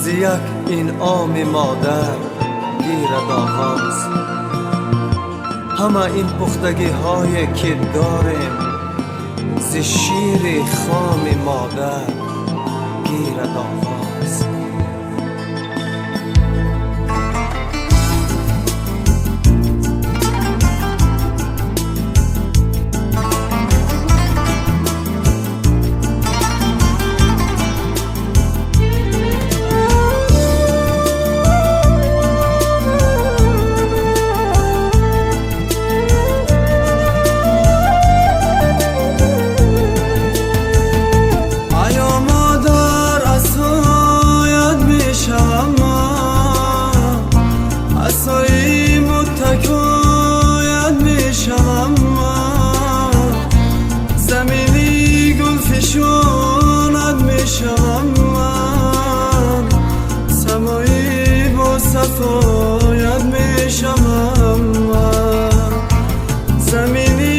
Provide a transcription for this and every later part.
Зи як инъоми модар гирад оғоз. Ҳама ин пухтагиҳое ки дорем, зи шири хоми модар гирад оғоз. Аё модар, асоят мешавам ман, асои муттакоят мешавам ман, замини гулфишонат мешавам ман, самои босафоят мешавам ман, замини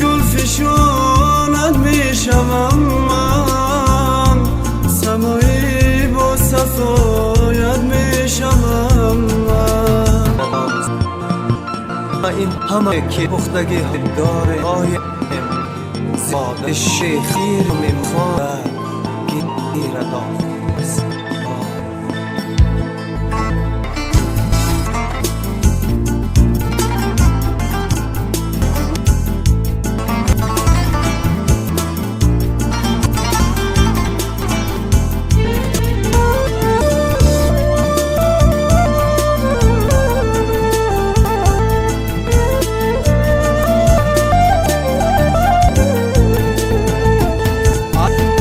гулфишонат мешавам ман, самои босафоят мешавам ман. Ин ҳама ки пухтагӣ доре оем шир мехоҳад гирад оғоз.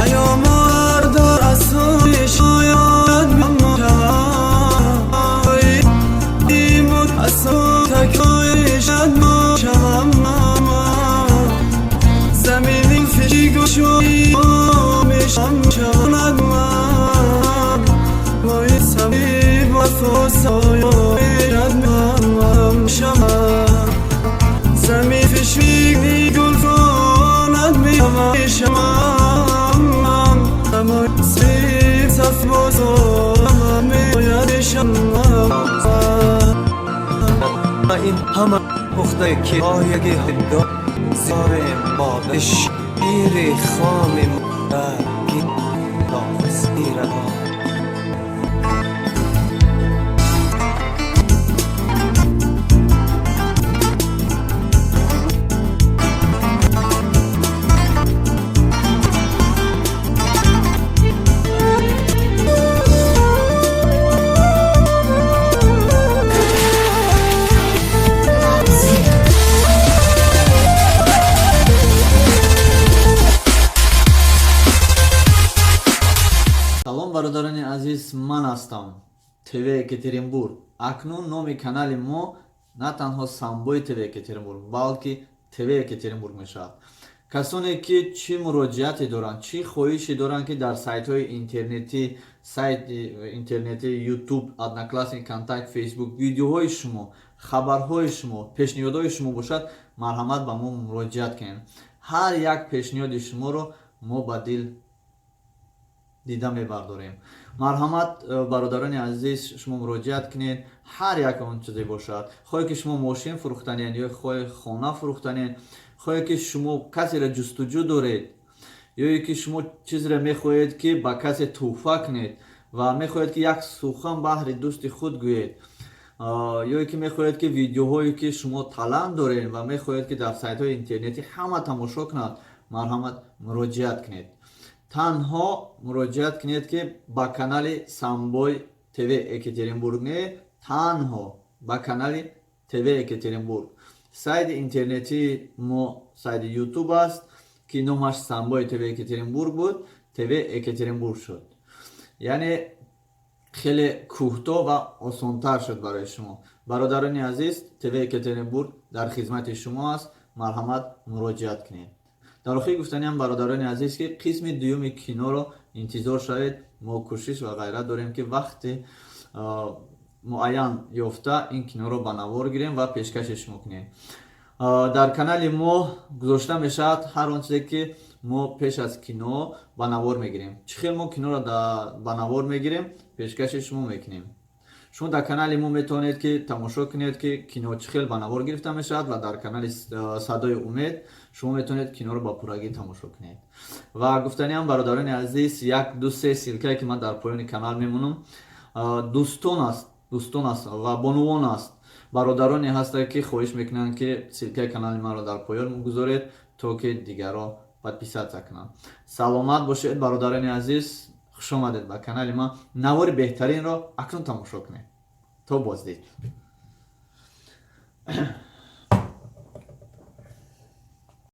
Аё модар, асои шояд шавам, замини фишигӯшои мешавад мои шавам, замин фишигни гулфонат мешавам, ин ҳама пухта ки ояги дорем шири хоми модар гирад. Салом, бародарони азиз, ман ҳастам ТВ Екатеринбург. Акнун номи канали мо на танҳо Самбои ТВ Екатеринбург, балки ТВ Екатеринбург мешавад. Касоне ки чӣ муроҷиате доранд, чӣ хоҳише доранд, ки дар сайтҳои интернетӣ, сайти интернетӣ, Ютуб, Одноклассник, Контакт, Фейсбук видеоҳои шумо, хабарҳои шумо, пешниҳодҳои шумо бошад, марҳамат, ба мо муроҷиат кунед. Ҳар як пешниҳоди шуморо мо ба дил дида мебардорем. Марҳамат, бародарони азиз, шумо муроҷиат кунед, ҳар як он чизе бошад, хоҳе ки шумо мошин фурӯхтанед ё хоҳе хона фурӯхтанед, хоҳе ки шумо касеро ҷустуҷӯ доред, ё ки шумо чизеро мехоҳед, ки ба касе тӯҳфа кунед ва мехоҳед, ки як сухан баҳри дӯсти худ гӯед, ё ки мехоҳед, ки видеоҳое ки шумо талант доред ва мехоҳед, ки дар сайтҳои интернетӣ ҳама тамошо кунад, марҳамат, муроҷиат кунед. Танҳо муроҷиат кунед, ки ба канали Самбой ТВ Екатеринбург не, танҳо ба канали ТВ Екатеринбург. Сайти интернетии мо сайти Ютуб аст, ки номаш Самбои ТВ Екатеринбург буд, ТВ Екатеринбург шуд, яъне хеле кӯтоҳ ва осонтар шуд барои шумо. Бародарони азиз, ТВ Екатеринбург дар хизмати шумо аст, марҳамат, муроҷиат кунед. Дар охир гуфтаниам, бародарони азиз, ки қисми дуюми киноро интизор шавед. Мо кӯшиш ва ғайрат дорем, ки вақти муайян ёфта ин киноро ба навор гирем ва пешкаши шумо кунем. Дар канали мо гузошта мешавад ҳар он чизе ки Мо пеш аз кино ба навор мегирем. Чӣ хел мо киноро ба навор мегирем, пешкаши шумо мекунем. Шумо дар канали мо метавонед, ки тамошо кунед, ки кино чӣ хел ба навор гирифта мешавад, ва дар канали «Садои умед» шумо метавонед киноро ба пуррагӣ тамошо кунед. Ва гуфтаниам, бародарони азиз, як, ду, се ссылка е, ки ман дар поёни канал мемонам, дӯстон аст, дӯстон аст ва бонувон аст, бародароне ҳастанд, ки хоҳиш мекунанд, ки ссылка и канали маро дар поён гузоред, то ки дигарро подписаться кунанд. Саломат бошед, бародарони азиз, хуш омадед ба канали ман. Навори беҳтаринро акнун тамошо кунед. То боздид.